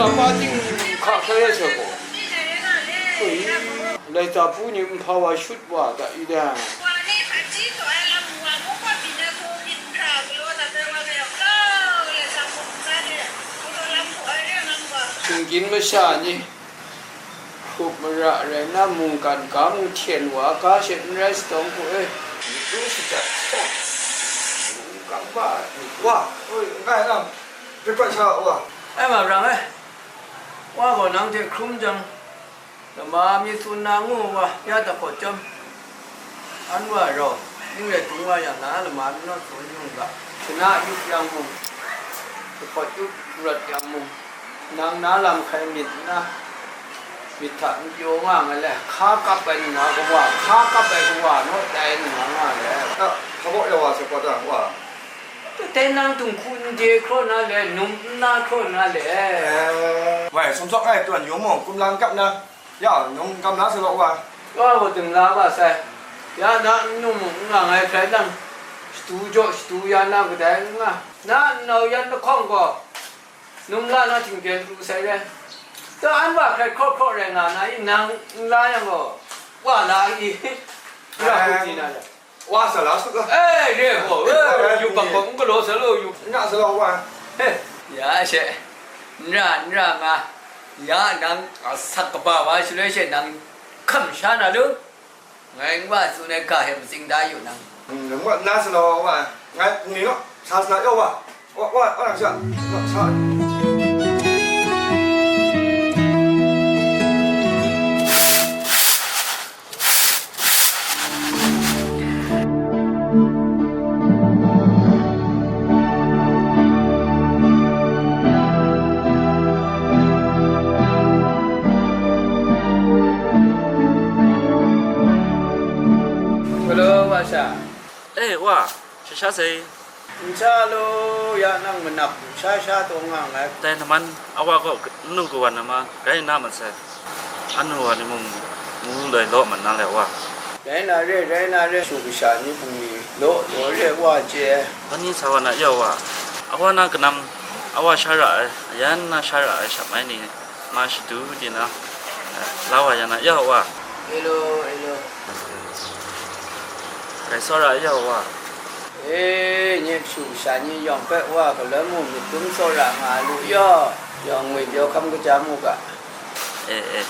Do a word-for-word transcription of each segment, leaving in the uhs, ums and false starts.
Hpa ting hka hkrai ai sai gaw, oi, laika pu ni nhpa wa shut wa da i dai. Shinggyim masha ni hkrup mara rai nna, mungkan ga mung hten wa ga she n rai sa taw, n hku e. Matu shajat shajat, mungkan ba ai wa, oi, n gai nang, dikpat sha wa. Ai, ma brang e, wa gaw nang hte hkrum jang, lama mi tsun na ngu wa, ya da hkawt chyawm, an wa rau, ning rai tung wa yang na, lama mi naw tsun yung ga, shana yup yang mung, lahkawt yup rawt yang mung, nang na lam hkai myit nna, myit hta n pyaw nga nga le, hka kap ai nna kawa, hka kap ai kawa naw tai nna nga le. A, hpa baw ya wa sai gaw ta, wa. Tei nang dinghku n de hkraw na le, num n na hkraw na le. Eh, wai, sumsawk ai tawn yung mung, kumla n kap na, ya, num n kap na sa law, wa. Wa gaw dingla wa sai. Ya na n num n nga ngai hkrai nang, shatu jaw shatu ya na kadai n nga. Na nnau yan lahkawng gaw, num la na htingden pru sai re. Taw, an wa hkrai hkraw hkraw rai nga na i, nang n la yang gaw, wa la i, ra hku di na le. Wa sa la su ga. E, re gaw, e, yu bang bang n galaw sa law, yu. N ra sa law, wa. He, ya she, n ra, n ra nga, ya nang, a, sak kaba wa shaloi she nang hkam sha na lu. Ngai n wa tsun ai ga hte matsing da yu nang. Mm, nang wa na sa law, wa. Ngai ni lo, sa sa yaw wa. Wa, wa, wa, sa, wa, sa. Hello, wa sha. E, wa, sha sha sai. N sha law, ya nang manap sha sha taw nga nngai. Dai laman, a wa gaw n lu kawan ai ma, rai nna masai. Anu wa ni mung, mu loi law man na le wa. Rai na re, rai na re, shu kasha ni bungli law, law re wa chye. Hpa ni sa wa na ya wa. A wa na kanam, a wa sha ra ai, ayan na sha ra ai shap mai ni, ma shadu di na, la wa ya na ya wa. Hello, hello. Kai tsawra ya wa. E, nye shu sha ni yawng hpe wa galoi mu myit dum tsawra nga lu yaw, yawng ngwi pyaw hkam kaja mu ga. E, e.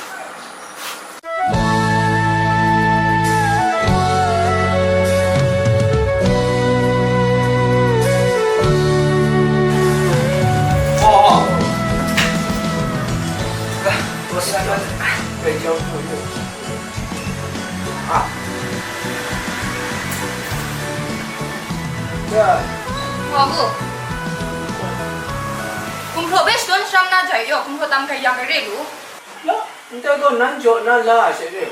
Wa bu. Gumhpraw hpe shadawn sharam na jai yaw, gumhpraw tam hkrai ya hkrai re lu. Ya, ndai gaw nan jaw na la ai she re.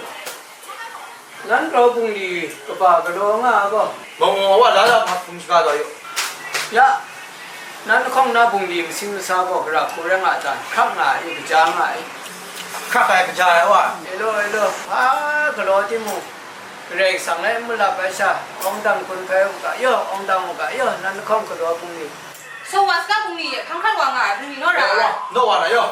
Nan rau bungli kaba galaw nga ai gaw. Mawng mawng wa la la hpung shaga taw yaw. Ya, nan lahkawng na bungli masin masa gaw gara hku rai nga ta, hkrak nga ai, kaja nga ai. Hkrak ai, kaja ai wa. Elo, elo, hpa galaw timung, Karai Kasang e n malap ai sha, awng dang hkun hpai u ga yaw, awng dang u ga yaw, nan lahkawng galaw bungli. So wa saga bungli e, hkang hkan wa nga ai bungli naw ra ai. Naw wa na yaw.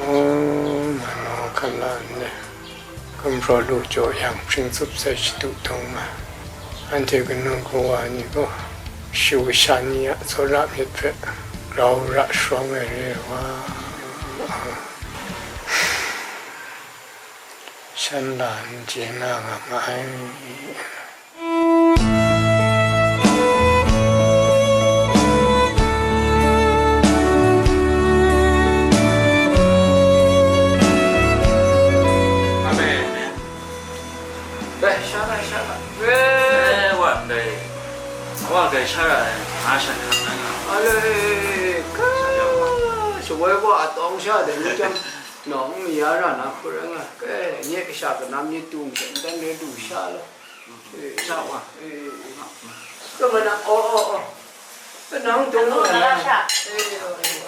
Om Mano Kala ne, gumhpraw lu jaw yang, hpring tsup sai shadu dum nga. Anhte kanu kawa ni gaw, shu kasha ni a tsawra myit hpe rau ra sharawng ai re wa. Shan la n chye na nga ma ai. Amen. Bai, sha bai, sha bai. Bai. Eh, wa, bai. Wa, bai, sha bai. Nga sha hkam na nga. Ale, ka, shawoi wa a tawng sha de, ni chyam, nawng mi ya ra na hku rai nga. Kai, nye kasha kanam ni tung hte, n dan re du sha law. Eh, sha wa. Eh, ka ma na, oh, oh, oh. Ka nang tung wa na. Eh, oh, eh.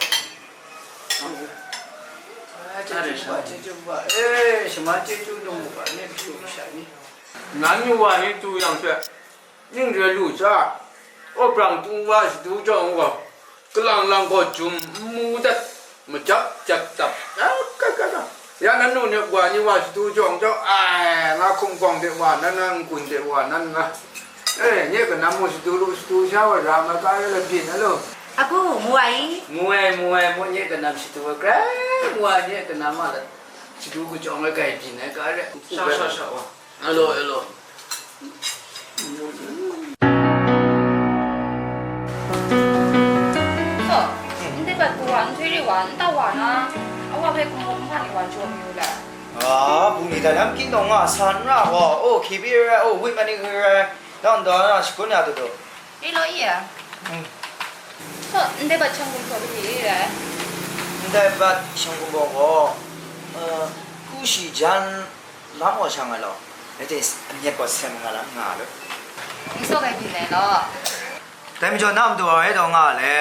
Chyeju wa, chyeju wa, eh, shaman chyeju lung wa, ni pyi u masha ni. Nan yu wa ni tu yang hte, ning re lu hta, o brang tung wa shadu jawng gaw, kalang lang gaw jum n mu dat, majap jat tap, a, ka, ka, ka. Ya nan nu ni wa ni wa shadu jawng jawng, ai, nga hkungkawng de wa nan na, n-gun de wa nan na, eh, nye kanam mu shadu lu, shadu sha wa ra ma ka, ya la byin na lo. Agu, mu ai? Mu ai, mu ai, mu nye kanam shadu wa, grai mu ai, nye kanam ma la, shadu kajawng ai, grai byin ai ka re. Sha, sha, sha wa. Alo, alo. So, ndai bat kawa nhtoi re wa, nta wa na, awa hpe hkungga hkungga ni wa jaw mayu le? Ah, bungli dan nam kin dawng nga san ra gaw, oh, hkibi rai, oh, wit mani rai, nang da na shakun ya tu tu. E law i e? Hmm. So, ndai bat shang gumhpraw kaji e rai? Ndai bat shang gumhpraw gaw, uh, ku shi jan lam gaw shang ai law, that is, amyat gaw sem nga lam nga lu. N saw kai byin ai law. Dai majaw na matu wa e taw nga le,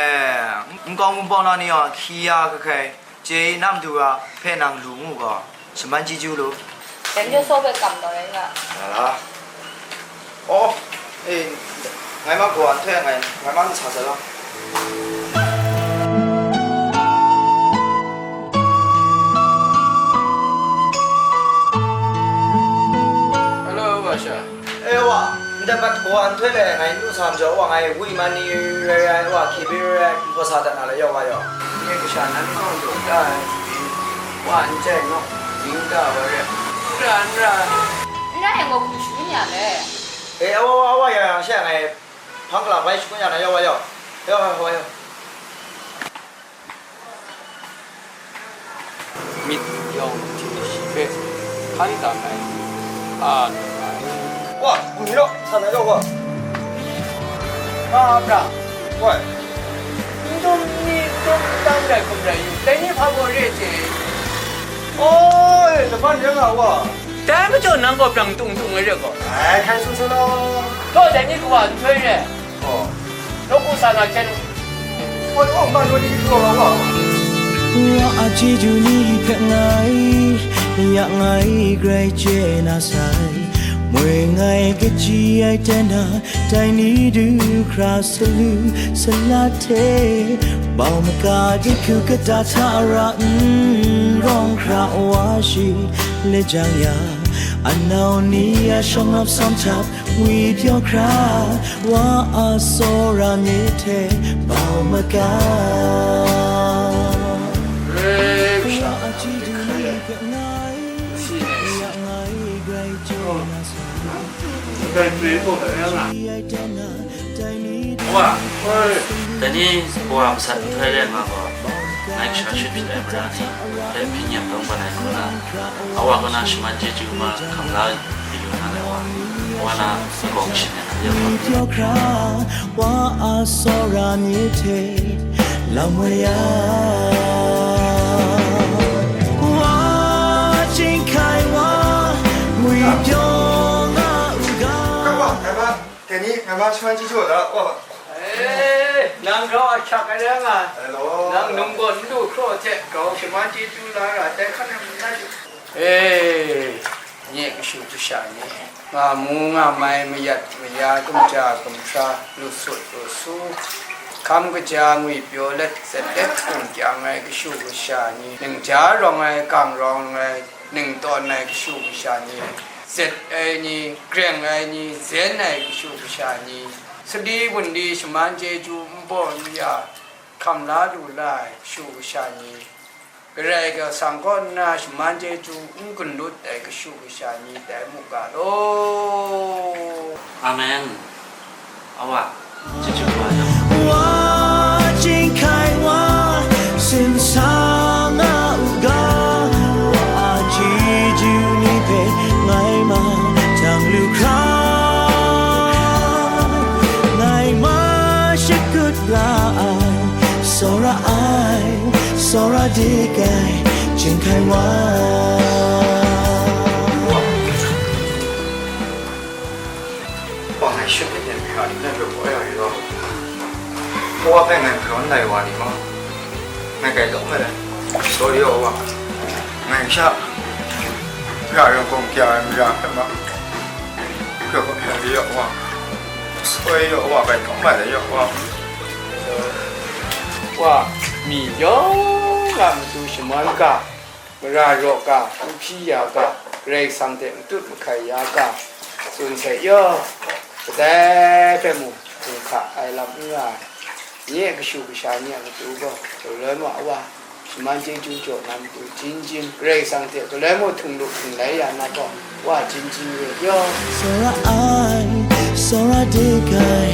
nkau npawng na ni gaw hkyi ya hkrai hkrai, chye i na matu wa hpe nang lu mu gaw, shaman chyeju lu. Dai majaw saw hpe kam taw rai nga. Nga la. Oh, eh, ngai ma gaw an hte ngai, ngai ma n sa sai law. Hello, Washa. Eh, wa, ndai bat gaw an hte le ngai n lu sa majaw, wa, ngai wi man ni rai rai, wa, hkibi rai rai, n hpaw sa dat na le, yawng wa yawng. Nye kasha nan kaw jaw da ai hkibi, wa, n jai naw, ning da wa re. N ra, n ra. N ra yang gaw hkum shangun ya le. E, awa, awa, awa, ya yang she ngai hpang kala bai shangun ya na, ya wa yawng. Ya wa, wa yawng. Myit yawng hti shi hpe hkan tam ai, a, wa, hkum ni law, sa na yawng wa. Nga a pra. Wai. N dum ni n dum n dang rai hkum rai yu, dai ni hpa gaw re chye. Oi, laban ring a wa. Dai majaw nang gaw brang tung tung ai re gaw. Ai, hkai sung sung law. Gaw dai ni kawa nhtoi re. Oh. Nawku sa na hkyen. Oi, oh, ma, nawku ni kawa wa. Wa a chyeju ni hpe ngai, ya ngai grai chye na sai. Moi ngai kaji ai ten na, dai ni du hkra salu salat hte, bau maga dinghku kata hta ra n rawng hkra wa shi let jang ya, anau ni a shawng ap sawm htap ngwi pyaw hkra, wa a tsawra myit hte bau maga. Wa a chyeju ni hpe ngai, ya ngai grai chye na sai. Wa, dai ni wa masat nhtoi re nga gaw, ngai kasha shut hpyi ai mara ni hpe hpyi nyem dawng ban ai hku na, awa kaw na shaman chyeju ma hkam la yu na le wa, wa na kawng shin ai na ya wa. Wa a tsawra myit hte lam woi ya. Wa chyinghkai wa, ngwi pyaw nga u ga. Dai ni, ngai ma shaman chyeju da, wa. E, nang grau a hkyak ai rai nga. Hello. Nang num gaw n lu hkraw hte grau shaman chyeju la ra, dai hkan e mun na ju. E, nye kashu kasha ni, nga mu nga mai, mayat maya, kamja kamhtra, lusut lusu, hkam kaja ngwi pyaw let, zet let hkum kyang ai kashu kasha ni, ningja rawng ai, kang rawng ai, ning tawn ai kashu kasha ni, zet ai ni, greng ai ni, zen ai kashu kasha ni, sadi gun di shaman chyeju n baw n ya, hkam la lu la ai kashu kasha ni, Karai Kasang kaw nna shaman chyeju n gun lut ai kashu kasha ni tai mu ga law. Amen. Awa, chyeju wa yang. Wa chyinghkai wa, tsun sa nga u ga, wa a chyeju ni hpe ngai ma jang lu hkra, ngai ma shakut ra ai, tsawra ai, tsawra dik ai, chyinghkai wa. Wa ngai shut myit hte hkra ni hpe rawt ai ai law, Kawa hpe ngai hkra n lai wa ni ma, ngai kai lawm ai. Sorry, Awa. Ngai sha, ya yawng kawng kya ai mara hpe ma, hkoi hkoi ya yaw wa, soi yaw wa, bai hkawng bai la yaw wa, wa, mi yawng a matu shaman ga, mara raw ga, n hpyi ya ga, Karai Kasang hte matut mahkai ya ga, tsun sai yaw, kadai hpe mung hkungga ai lam n nga ai. Nye a kashu kasha ni a matu gaw, galoi mung a wa, shaman chyeju jaw na matu, jin jin, Karai Kasang hte galoi mung htung lu htung lai ya na gaw, wa jin jin re yaw. Sora ai, sora de kai,